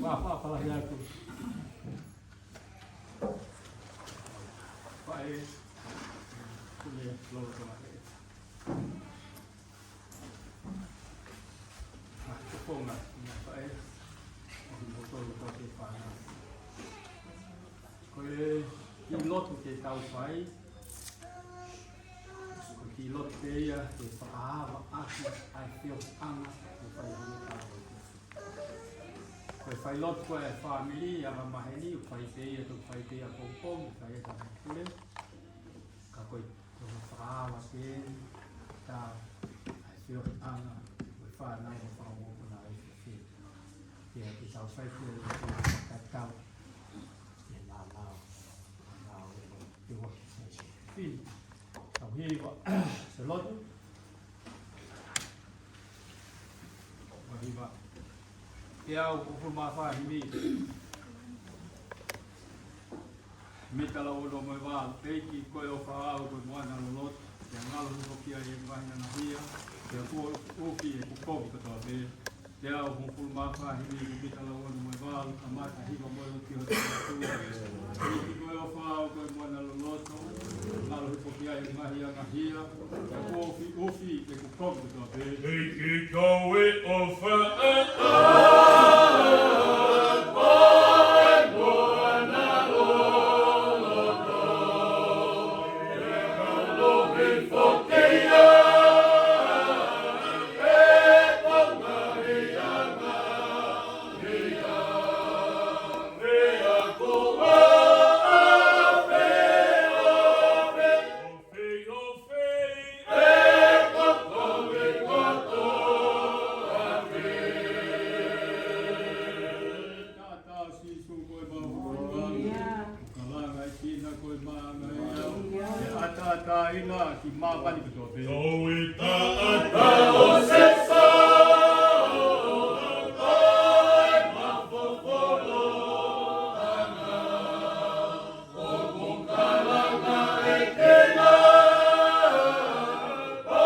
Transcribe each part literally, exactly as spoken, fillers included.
Ua, ua, pala hia ku. Ua e, ku ne lolo tona e. Ua, ko konga, ua e. Ko hono tolu ko te pana. Ko e kiʻi lotu ke tau fai, ko e kiʻi lotu pē ia ke fakaava ʻaki ʻa e feohiʻanga ʻoku fai ʻi he tau. Ko e fai lotu ko e fāmili ʻa e maheni, ʻoku fai pē ia, ʻoku fai pē ia pongipongi, ʻoku fai ia ʻi he pule. Ka ko e, ko e fakaava pē ia ʻa e feohiʻanga ʻo e fānau ʻo fakamoʻoni ai ke, ke, ke tau fai ke, ke tatau. Ke nā nā, nā, ke ua. Fini. Tau hiva. Sio lotu. Ua hiva. Teau hongofulu mā fā himi. Himi taha ono mo e valu. ʻEiki ko e ʻofa au ko e moana loloto. Pea ngalo hifo ki ai ʻeku ngaahi angahia. Pea kuo ʻufi ʻeku kovi kotoa pē. Teau hongofulu mā fā himi, himi taha ono mo e valu, kamata hiva mo e ʻotu ki hoto ʻOtua. ʻEiki ko e ʻofa au ko e moana loloto. Ngalo hifo ki ai ʻeku ngaahi angahia. Pea kuo ʻufi, ʻufi ʻeku kovi kotoa pē. ʻEiki ko e ʻofa au ko e moana loloto. Ngalo hifo ki ai ʻeku ngaahi angahia. Pea kuo ʻufi, ʻufi, ʻufi ʻeku kovi kotoa pē. Taʻataʻa ʻo Sīsū ko e maʻu. Kalanga ʻi Sina ko e maʻanga ia. ʻE ʻataʻatā ina ki māmani kotoa pē. Ko e taʻataʻa ʻo Sēsā, ko e mafofola ʻanga. ʻOku kalanga ʻe Kena, ko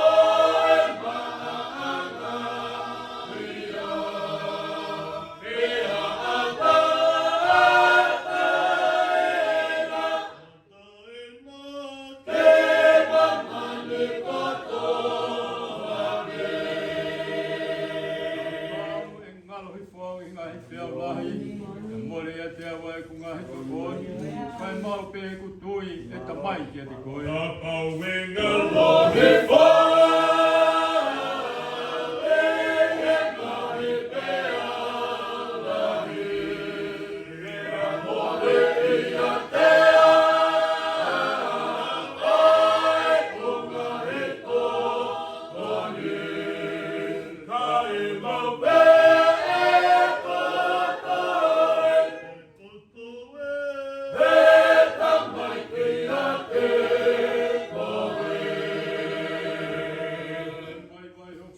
e maʻanga ia. Pea ʻataʻatā ina. Ngalo hifo au ʻi he ngaahi feʻauhi lahi. Mole ʻiate au ʻeku ngaahi tokoni. Kae maʻu pē ʻeku tui ʻe Tamai kiate koe. Kapau ʻe ngalo hifo au ʻi he ngaahi feʻauhi lahi.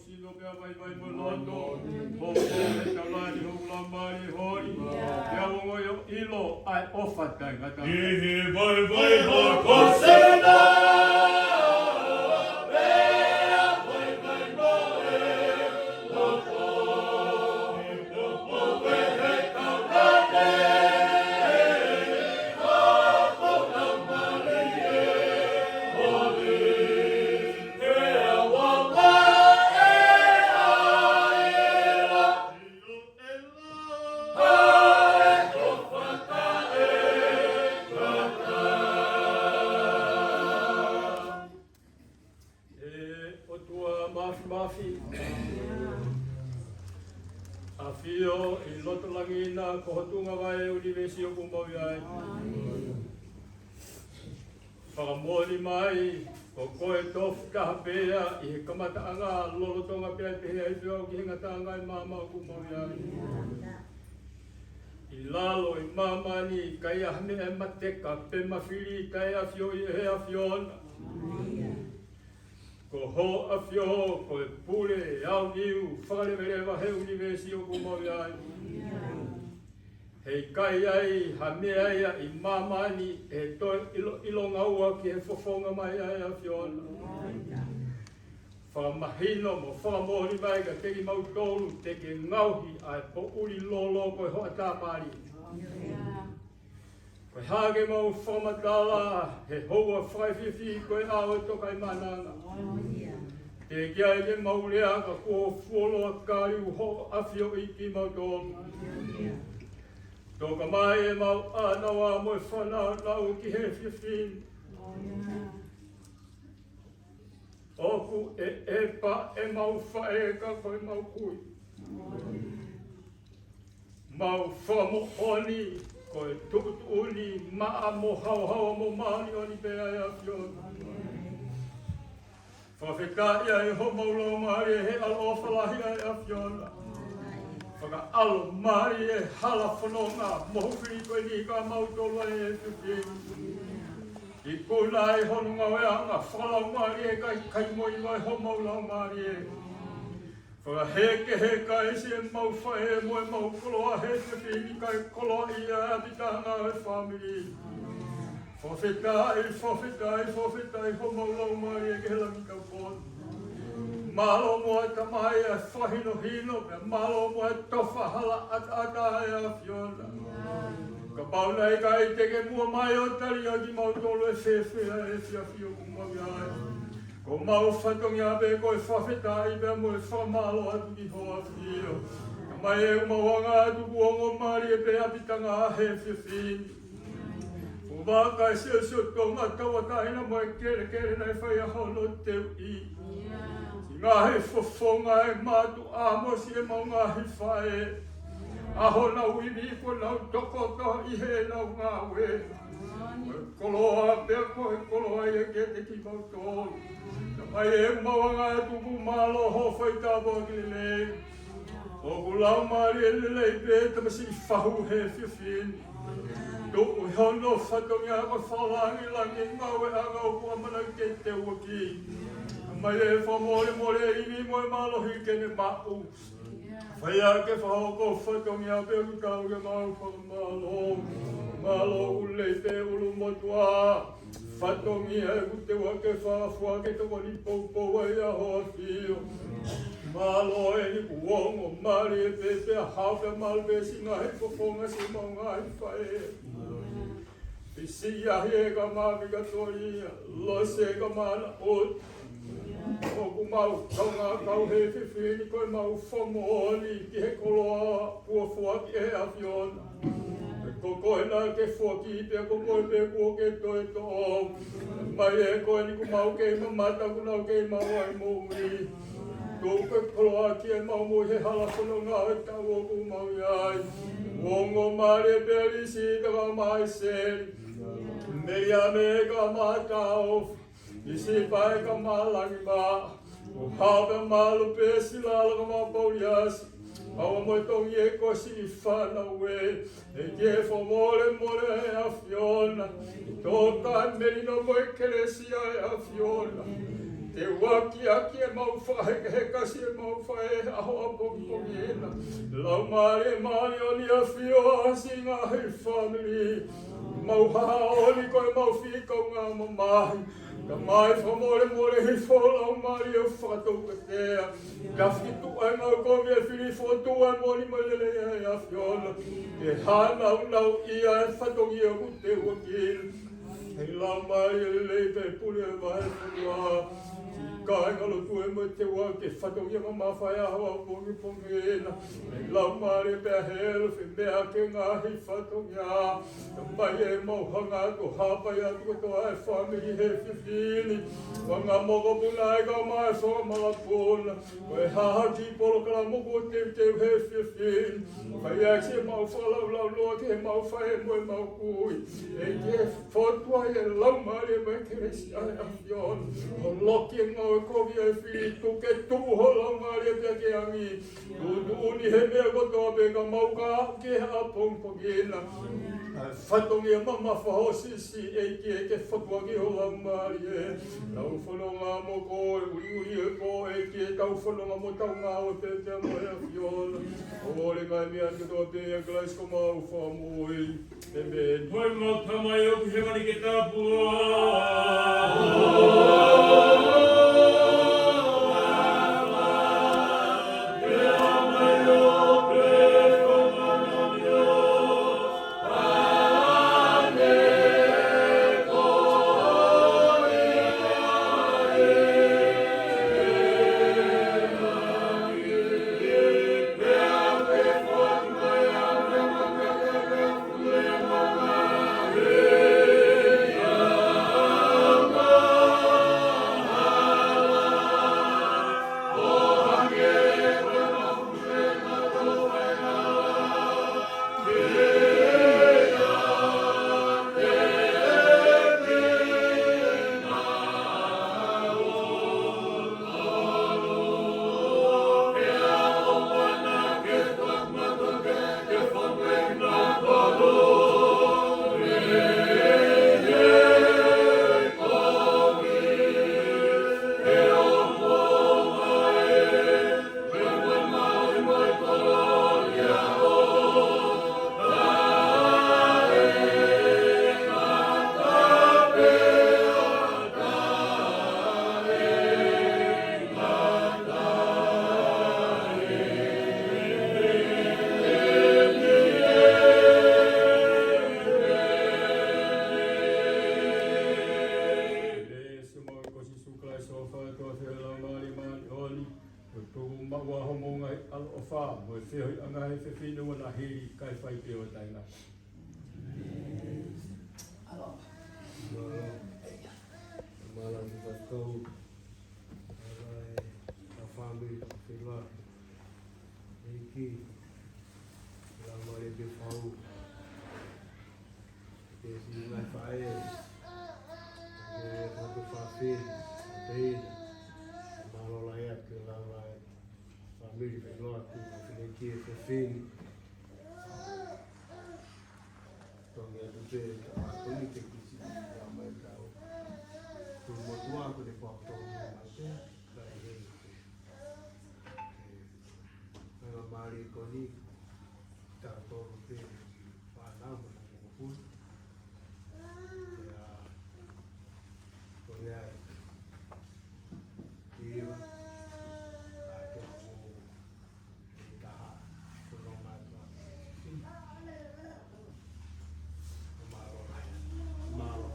Sino pea vaivai mo loto, hoko e taulani hoku laumālie holi, pea ongoʻi ʻo ʻilo ʻa e ʻofa taʻengata. ʻI he vaivai hoko Sino, pea vaivai mo e loto, hoko e taulani hoku laumālie holi. ʻE ʻOtua Māfimafi, ʻafio ʻi loto langi na ko ho tuʻunga vaʻe ʻunivēsi ʻoku mau ʻi ai. Fakamoʻoni mai, ko koe tofu taha pē ia ʻi he kamataʻanga, lolotonga pea pehē ai pē ʻo aʻu ki he ngataʻanga ʻo e maama ʻoku mau ʻi ai. ʻI lalo ʻi māmani, ʻikai ha meʻa ʻe mateka pe mafili, taʻeʻafioʻi ʻe he ʻAfiona. Ko ho ʻAfio, ko e pule aoniu fakaleveleva he ʻunivēsi ʻoku mau ʻi ai. Heʻikai ai ha meʻa ia ʻi māmani ʻe toe ʻilo, ʻilonga ua ki he fofonga mai ʻa e ʻAfiona. mahino mo fakamoʻoni mai kiate kimautolu te ke ngaohi ʻa e poʻuli lolo ko e hoʻatā mali. Ko e hā ke mau fakamatala he houa fakaefiafi ko e ʻaho ʻo e tokaimaʻananga. Teʻeki ai ke mau lea ka kuo fuoloa kali ʻa hoʻo ʻafioʻi kimautolu. Toka mai ʻemau ʻānaua mo e fānau lau ki he efiafi ni. ʻOku ʻeʻepa ʻemau faʻē ka ko ʻemau kui. Mau fakamoʻoni ko e tuʻutuʻuni maʻa mo haohaoa mo māʻoniʻoni pē ʻa e ʻAfiona. Fakafetaʻi ʻa e homau laumālie he ʻaloʻofa lahi ʻa e ʻAfiona. Fakaʻalomālie hala fononga mo hufili ko eni ka mau tolu ʻa e efiafi ni. ʻIkuna ai hono ngāueʻanga fakalaumālie kae kai mo ʻilo ʻe homau laumālie. Fakahekeheka ʻa siʻemau faʻē mo ʻemau koloa he efiafi ni kae koloaʻia ʻa e ʻapitanga ʻo e fāmili. Fakafetaʻi, fakafetaʻi, fakafetaʻi homau laumālie ki he langi kapono. Mālō muʻa Tamai ʻa e fakahinohino, pea mālō muʻa ʻa e tofa hala ʻataʻatā ʻa e ʻAfiona. Kapau naʻe ʻikai te ke muʻa mai ʻo tali ʻa kimautolu ʻe fēfē ʻa e efiafi ʻoku mau ʻi ai. Ko homau fatongia pē ko e fakafetaʻi pea mo e fakamālō atu ki hoʻo ʻAfio. Tamai ʻoku mau hanga atu kuo ongo mālie pē ʻa e ʻapitanga he efiafi ni. Ko e vaka e siosio Tonga tauʻatāina mo e kelekele naʻe fai ʻa hono teuʻi. Siʻi ngaahi fofonga ʻe mātuʻa mo siʻemau ngaahi faʻē. ʻA honau ivi kuo nau tokoto ʻi heʻenau ngāue. Ko e koloa pē ko e koloa ia kiate kimautolu. Tamai ʻoku mau hanga atu kuo mālō hoʻo fai tāpuaki lelei. ʻOku laumālie lelei pē tamasiʻi fahu he efiafi ni. Tuʻu ʻi hono fatongia ko e fakalangilangi ngāueʻanga ʻoku ʻamanaki ke teuaki. Tamai ʻe fakamolemole ʻa e ivi mo e mālohi ke ne maʻu. Fai ā ke fakahoko fatongia pē ʻoku tau ke mau fakamālō. Mālō ʻoku lelei pē ʻulumotuʻa. Fatongia ʻoku teuaki ke fakafoaki ke tokoni poupou ai ʻa hoʻo ʻAfio. Mālō eni kuo ongo mālie pē pea hao pea malu pē siʻi ngaahi fofonga siʻemau ngaahi faʻē. Fisiʻiahi ʻe kamā Vikatolia, Lose ʻe kamā Naʻoti. ʻOku mau kaungā kau he efiafi ni ko ʻemau fakamoʻoni ki he koloa kuo foaki ʻe he ʻAfiona. Ko koe naʻa ke foaki pea ko koe pē kuo ke toe toʻo. Mai ē ko eni kuo mau kei mamata kuo nau kei maʻu ʻa e moʻui. Tuku ke koloaʻaki ʻemau moʻui he hala fononga ʻo e taʻu ʻoku mau ʻi ai. Ongo mālie pē ʻa Lisi ʻe kamā Seli. Meliame ʻe kamā Taofi. ʻIsipa ʻe kamā Langimā. ʻO hao pea malu pē Silala kamā Pauliasi. ʻAua mo e tongi ʻe kosi ʻi fānau ē. ʻEiki ʻe fakamolemole ʻa e ʻAfiona. Toka melino mo e kelesi ʻa e ʻAfiona. Teuaki ʻaki ʻemau fakahekeheka siʻemau faʻē he ʻaho ʻapongipongi na. Laumālie māʻoniʻoni ʻAfio ʻa siʻi ngaahi fāmili. Mau haʻa ʻoni ko ʻemau fika ʻo ngā mamahi. Tamai fakamolemole hifo laumālie ʻo fakatoukatea. Ka fiki tuʻu ʻa e ngāue kovi ʻa e fili fotu ʻa e moʻoni mo e lelei ʻa e ʻAfiona. Ke hānaunau ʻi he fatongia ʻoku teuaki. ʻEiki laumālie lelei pē pule ʻa e vahefonua. Kāinga lotu ē mo e teuaki fatongia mamafa ʻi he ʻaho ʻapongipongi na. ʻEiki laumālie pē helu fe meʻa ke ngaahi fatongia. Tamai ʻoku mau hanga atu ʻo hapai atu kotoa e fāmili he efiafi ni. Fanga mokopuna ʻe kamā e fanga malanga puna. Ko e hahaki polokalama kuo teuteu he efiafi ni. Fai ā siʻemau fakalaulauloa ki heʻemau faʻē mo ʻemau kui. ʻEiki ʻe fotu ai e laumālie mo e kelesi ʻa e ʻAfiona. ʻO loki e ngāue kovi ʻa e fili, tuku ke tuʻu ho laumālie pea ke angi. Tuʻutuʻuni he meʻa kotoa pē ka mau ka ke ʻapongipongi na. ʻA e fatongia mamafa ho siʻisiʻi ʻEiki ʻe ke fotu ʻaki ho laumālie. Tau fononga mo koe, uliuli ʻe koe ʻEiki ʻetau fononga mo ʻetau ngāue pē pea mo e ʻAfiona. ʻO le ngai meʻa kotoa pē ʻia Kalaisi ko homau Fakamoʻui. ʻĒmeni. Ko homau Tamai ʻoku ʻi hēvani ke tāpuhā. Kalaisi ʻo fai atu ʻa e Laumālie Māʻoniʻoni, ʻo tuku maʻu ʻa hoʻomou ngaahi ʻaloʻofa mo e feohiʻanga he efiafi ni ʻo na hili kae fai pē ʻo taʻengata. Mālō. Mālō, mālō, mālō, mālō, mālō, ʻa e fāmili, fāmili. ʻEiki, Laumālie pē fau. Ke si mai fae. Ke fatu fafi. Pei. Mālō lahi atu ki he fāmili, fāmili, fāmili ki he fefine. Tōngia tu pē ka a koni ke kisi ki a mai tau. Tui motuʻa ko ne pau tō mai te. Kai hei. Faingamālie ko eni, tautolu pē, fānau mo e kau mokopuna. ʻIa, ko ia ai. Iva, ʻa e kau mokopuna, ʻi taha, ko e lau mai tua. Mālō, mālō.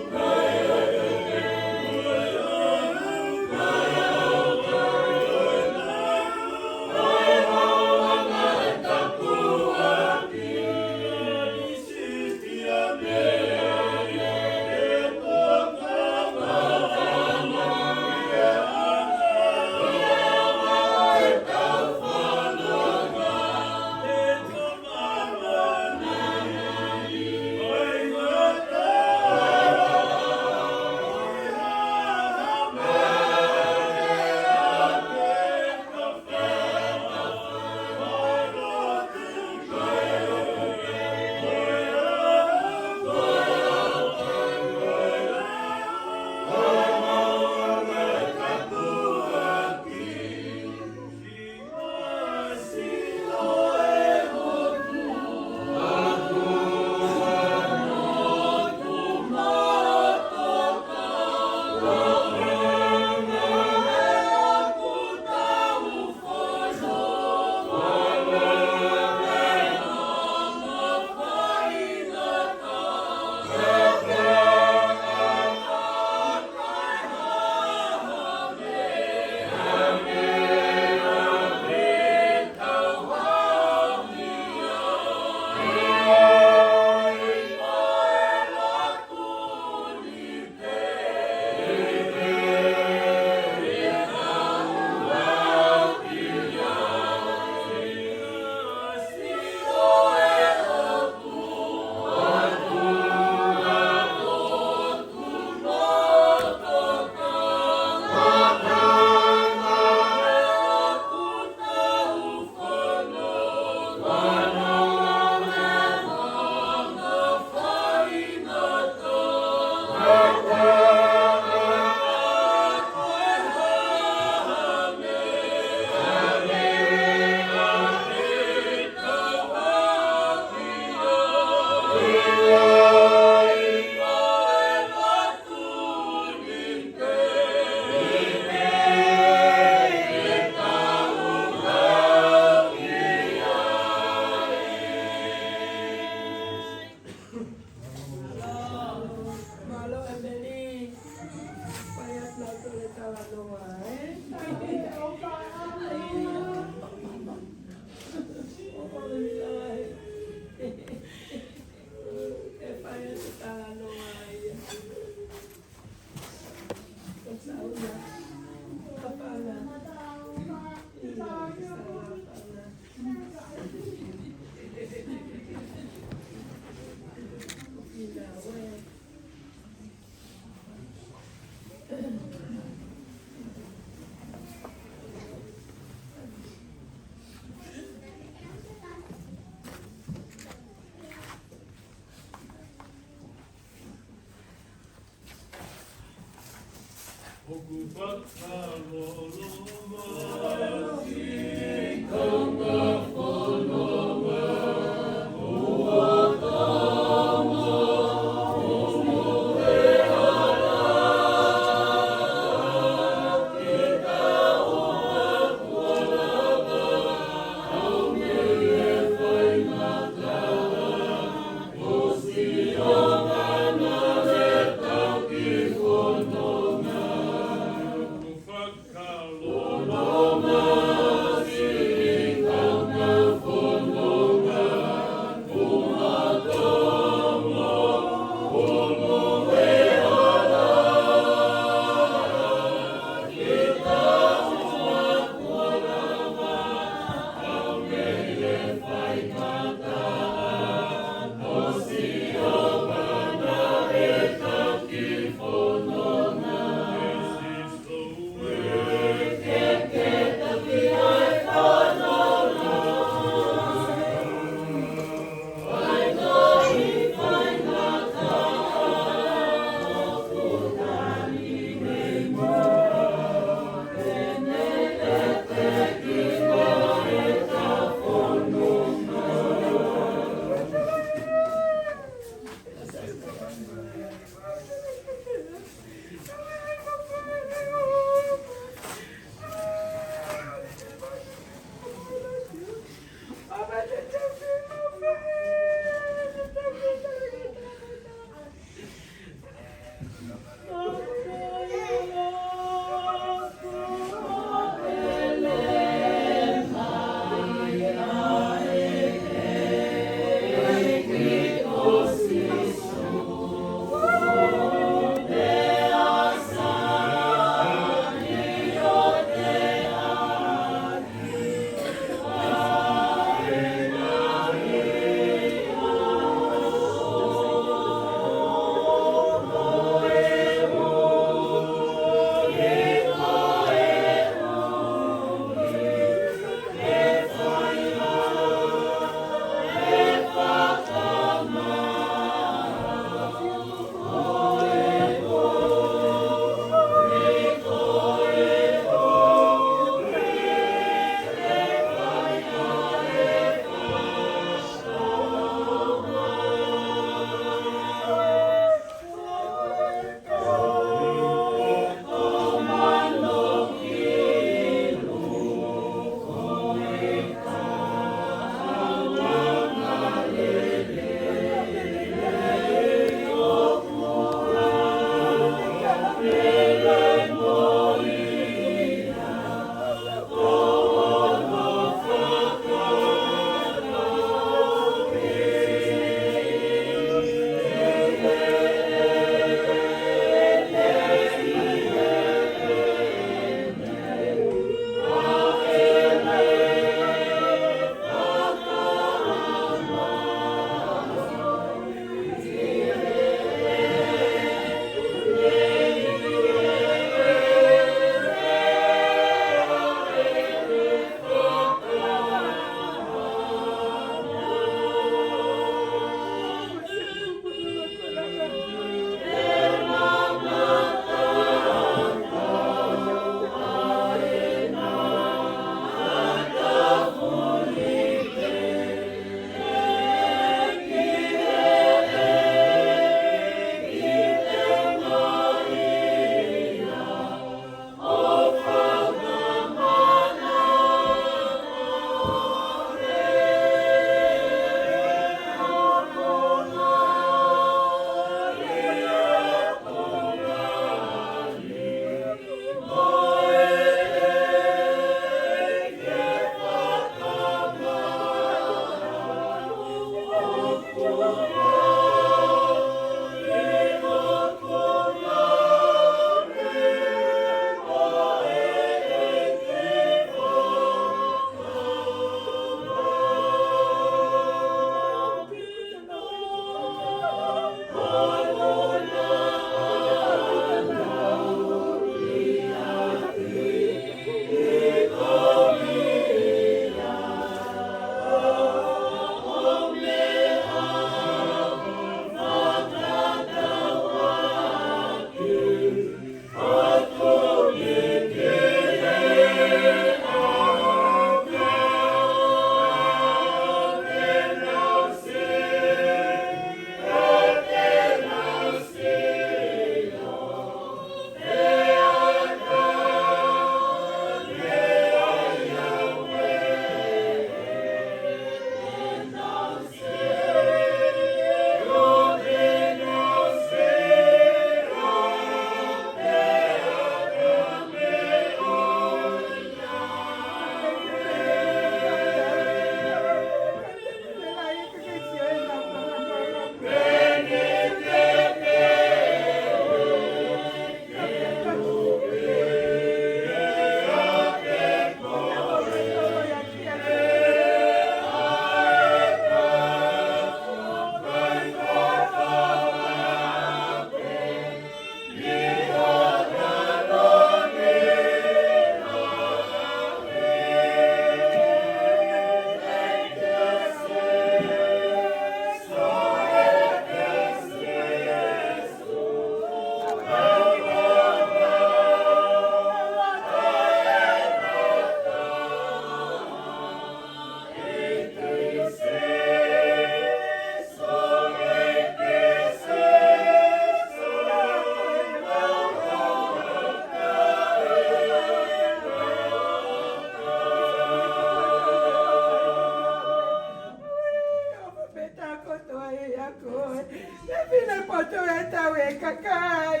Ia koe, fefine poto e tau e kakai.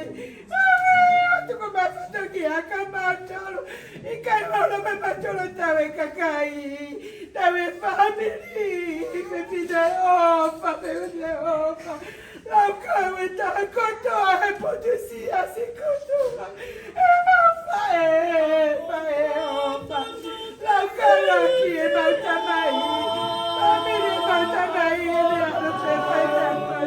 Awe, ʻoku tuku mafato ki he ʻakamatolu. ʻIkai maʻu loto mafato tau e kakai. Tau e fāmili, fefine ʻofa, fefine ʻofa. Laukau e taha kotoa he potu siasi kotoa. ʻE mau faʻē, faʻē ʻofa. Laukau ʻaki e mau tamai. Fāmili mau tamai, ne alo pe fai takoto.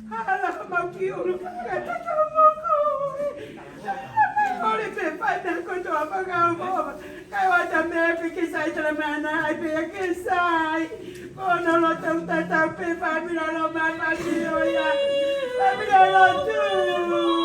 Hala ka mau ki ʻulu ka ka tata moko. Oli pe fai na kotoa maka mo. Kai wata me pe ke sai tala mana ai pe ke sai. Kono lo tau tata pe fāmili lo ma fāmili o ia. Fāmili lo tu.